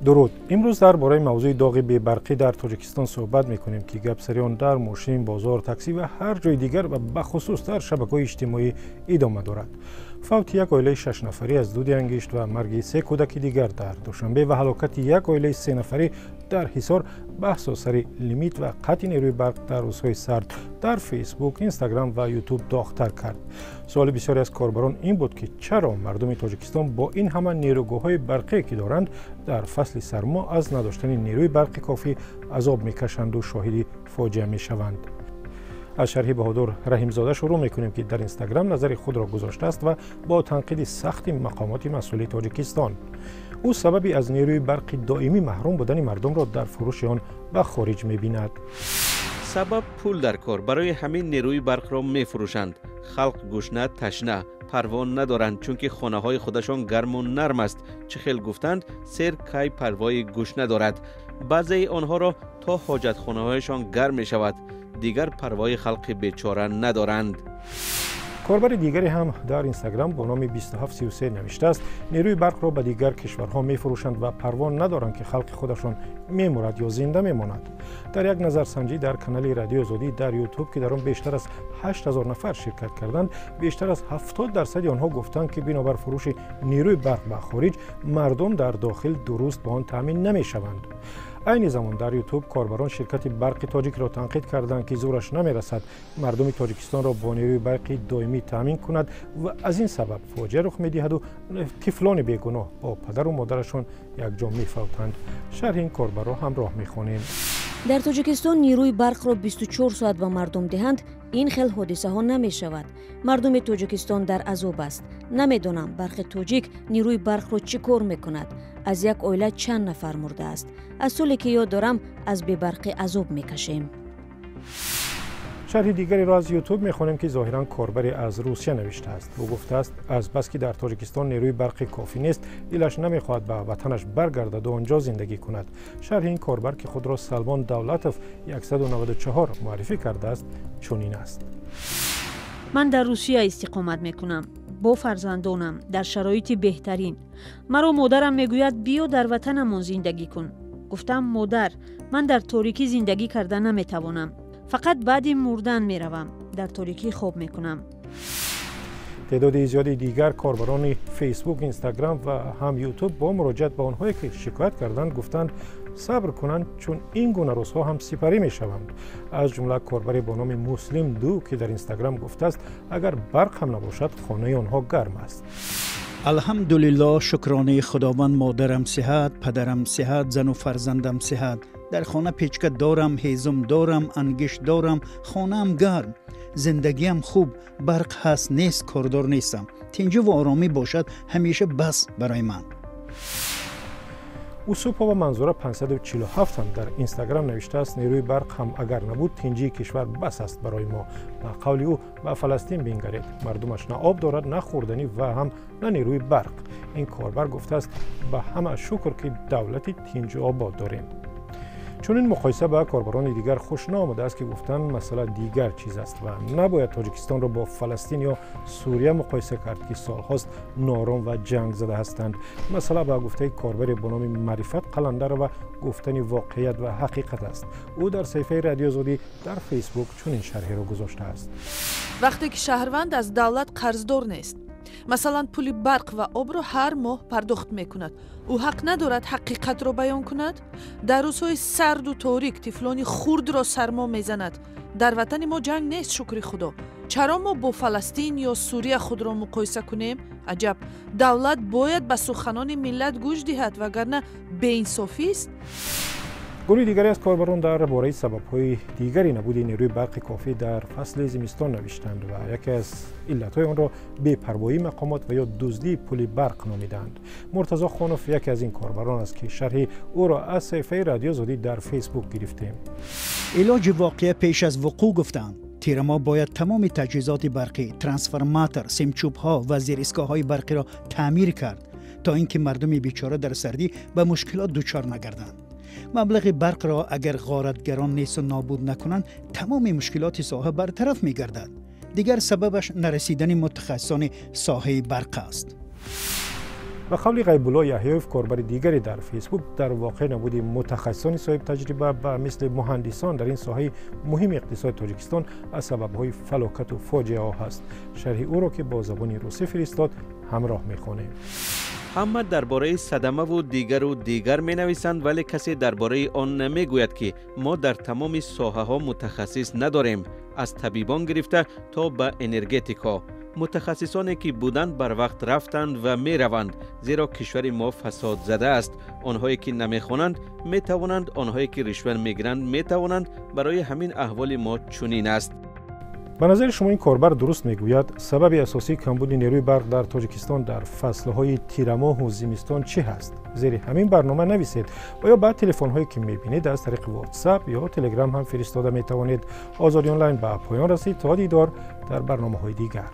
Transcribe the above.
Дуруд. Имрӯз дар бораи мавзӯи доғи бебарқӣ дар Тоҷикистон суҳбат мекунем, ки гап сари он дар мошин, бозор, таксӣ ва ҳар ҷои дигар ва бахусус дар шабакаҳои иҷтимоӣ идома дорад. Фавти як оилаи шашнафарӣ аз дуди ангишт ва марги се кӯдаки дигар дар Душанбе ва ҳалокати як оилаи сенафарӣ дар Ҳисор баҳсо сари лимит ва қатъи нерӯи барқ дар рӯзҳои сард дар Фейсбук, Инстаграм ва Ютуб доғтар кард. Суоли бисёре аз корбарон ин буд, ки чаро мардуми Тоҷикистон бо ин ҳама нерӯгоҳҳои барқие, ки доранд, дар фасли сармо аз надоштани нерӯи барқи кофӣ азоб мекашанду шоҳиди фоҷиа мешаванд. Аз шарҳи Баҳодур Раҳимзода шурӯъ мекунем, ки дар Инстаграм назари худро гузоштааст ва бо танқиди сахти мақомоти масъули Тоҷикистон. Ӯ сабаби аз нерӯи барқи доимӣ маҳрум будани мардумро дар фурӯши он ба хориҷ мебинад. Сабаб пул дар кор, барои ҳамин нерӯи барқро мефурӯшанд. Халқ гушна, ташна, парво надоранд, чунки хонаҳои худашон гарму нарм аст. Чӣ хел гуфтанд, сер кай парвои гушна дорад. Баъзеи онҳоро то ҳоҷатхонаҳояшон гарм мешавад, дигар парвои халқи бечора надоранд. Корбари дигаре ҳам дар Инстаграм бо номи 2733 навиштааст: нерӯи барқро ба дигар кишварҳо мефурӯшанд ва парво надоранд, ки халқи худашон мемурад ё зинда мемонад. Дар як назарсанҷӣ дар канали Радиои Озодӣ дар Ютуб, ки дар он бештар аз 8000 нафар ширкат карданд, бештар аз 70% онҳо гуфтанд, ки бинобар фурӯши нерӯи барқ ба хориҷ мардум дар дохил дуруст ба он таъмин намешаванд. Айни замон дар Ютуб корбарон ширкати Барқи Тоҷикро танқид карданд, ки зӯраш намерасад мардуми Тоҷикистонро бо нерӯи барқи доимӣ таъмин кунад ва аз ин сабаб фоҷиа рух медиҳаду тифлони бегуноҳ бо падару модарашон якҷо мефавтанд. Шарҳи ин корбарро ҳамроҳ мехонем. Дар Тоҷикистон нерӯи барқро 24 соат ба мардум диҳанд, ин хел ҳодисаҳо намешавад. Мардуми Тоҷикистон дар азоб аст. Намедонам, Барқи Тоҷик нерӯи барқро чӣ кор мекунад. Аз як оила чанд нафар мурдааст. Аз соле ки ёд дорам, аз бебарқӣ азоб мекашем. Шарҳи дигареро аз Ютуб мехонем, ки зоҳиран корбаре аз Русия навиштааст. Ӯ гуфтааст, азбаски дар Тоҷикистон нерӯи барқи кофӣ нест, дилаш намехоҳад ба ватанаш баргардаду он ҷо зиндагӣ кунад. Шарҳи ин корбар, ки худро Салмон Давлатов 194 муаррифӣ кардааст, чунин аст: Ман дар Русия истиқомат мекунам бо фарзандонам дар шароити беҳтарин. Маро модарам мегӯяд: «Биё, дар ватанамон зиндагӣ кун». Гуфтам: «Модар, ман дар торикӣ зиндагӣ карда наметавонам, фақат баъди мурдан меравам, дар торикӣ хоб мекунам». Теъдоди зиёди дигар корбарони Фейсбук, Инстаграм ва ҳам Ютуб бо муроҷиат ба онҳое, ки шикоят карданд, гуфтанд, сабр кунанд, чун ин гуна рӯзҳо ҳам сипарӣ мешаванд. Аз ҷумла корбаре бо номи Муслим Ду, ки дар Инстаграм гуфтааст, агар барқ ҳам набошад, хонаи онҳо гарм аст. Алҳамдулиллоҳ, шукронаи Худованд, модарам сиҳат, падарам сиҳат, зану фарзандам сиҳат. Дар хона печка дорам, ҳезум дорам, ангишт дорам, хонаам гарм, зиндагиам хуб. Барқ ҳаст, нест, кордор нестам. Тинҷуву оромӣ бошад ҳамеша, бас барои ман. Усупова Манзура 547 ҳам дар Инстаграм навиштааст: нерӯи барқ ҳам агар набуд, тинҷии кишвар бас аст барои мо. Ба қавли ӯ, ба Фаластин бингаред, мардумаш на об дорад, на хӯрданӣ ва ҳам на нерӯи барқ. Ин корбар гуфтааст, ба ҳама шукр, ки давлати тинҷу обод дорем. Чунин муқоиса ба корбарони дигар хуш наомадааст, ки гуфтанд, масъала дигар чиз аст ва набояд Тоҷикистонро бо Фаластин ё Сурия муқоиса кард, ки солҳост ноором ва ҷангзада ҳастанд. Масъала, ба гуфтаи корбаре бо номи Маърифат Қаландарова, гуфтани воқеият ва ҳақиқат аст. Ӯ дар саҳифаи Радиои Озодӣ дар Фейсбук чунин шарҳеро гузоштааст: Вақте ки шаҳрванд аз давлат қарздор нест, масалан, пули барқ ва обро ҳар моҳ пардохт мекунад, ӯ ҳақ надорад ҳақиқатро баён кунад? Дар рӯзҳои сарду торик тифлони хурдро сармо мезанад. Дар ватани мо ҷанг нест, шукри Худо. Чаро мо бо Фаластин ё Сурия худро муқоиса кунем? Аҷаб! Давлат бояд ба суханони миллат гӯш диҳад, вагарна беинсофист. Гурӯҳи дигаре аз корбарон дар бораи сабабҳои дигари набуди нерӯи барқи кофӣ дар фасли зимистон навиштанд ва яке аз иллатҳои онро бепарвоии мақомот ва ё дуздии пули барқ номиданд. Муртазо Хонов яке аз ин корбарон аст, ки шарҳи ӯро аз саҳифаи Радиои Озодӣ дар Фейсбук гирифтем. Илоҷи воқеа пеш аз вуқӯъ гуфтанд. Тирамо бояд тамоми таҷҳизоти барқӣ, трансформатор, симчӯбҳо ва зеристгоҳҳои барқиро таъмир кард, то ин ки мардуми бечора дар сардӣ ба мушкилот дучор нагарданд. Маблағи барқро агар ғоратгарон несту нобуд накунанд, тамоми мушкилоти соҳа бартараф мегардад. Дигар сабабаш нарасидани мутахассисони соҳаи барқ аст. Ба қавли Ғайбулло Яҳёев, корбари дигаре дар Фейсбук, дар воқеъ набуди мутахассисони соҳибтаҷриба ба мисли муҳандисон дар ин соҳаи муҳими иқтисоди Тоҷикистон аз сабабҳои фалокату фоҷиаҳо ҳаст. Шарҳи ӯро, ки бо забони русӣ фиристод, ҳамроҳ мехонем. Ҳама дар бораи садамаву дигару дигар менависанд, вале касе дар бораи он намегӯяд, ки мо дар тамоми соҳаҳо мутахассис надорем, аз табибон гирифта то ба энергетикҳо. Мутахассисоне ки буданд, барвақт рафтанд ва мераванд, зеро кишвари мо фасодзада аст. Онҳое ки намехонанд метавонанд, онҳое ки ришва мегиранд метавонанд. Барои ҳамин аҳволи мо чунин аст. Ба назари шумо, ин корбар дуруст мегӯяд? Сабаби асосии камбуди нерӯи барқ дар Тоҷикистон дар фаслҳои тирамоҳу зимистон чӣ ҳаст? Зери ҳамин барнома нависед ва ё ба телефонҳое, ки мебинед, аз тариқи WhatsApp ё Telegram ҳам фиристода метавонед. Озодӣ онлайн ба поён расид. То дидор дар барномаҳои дигар.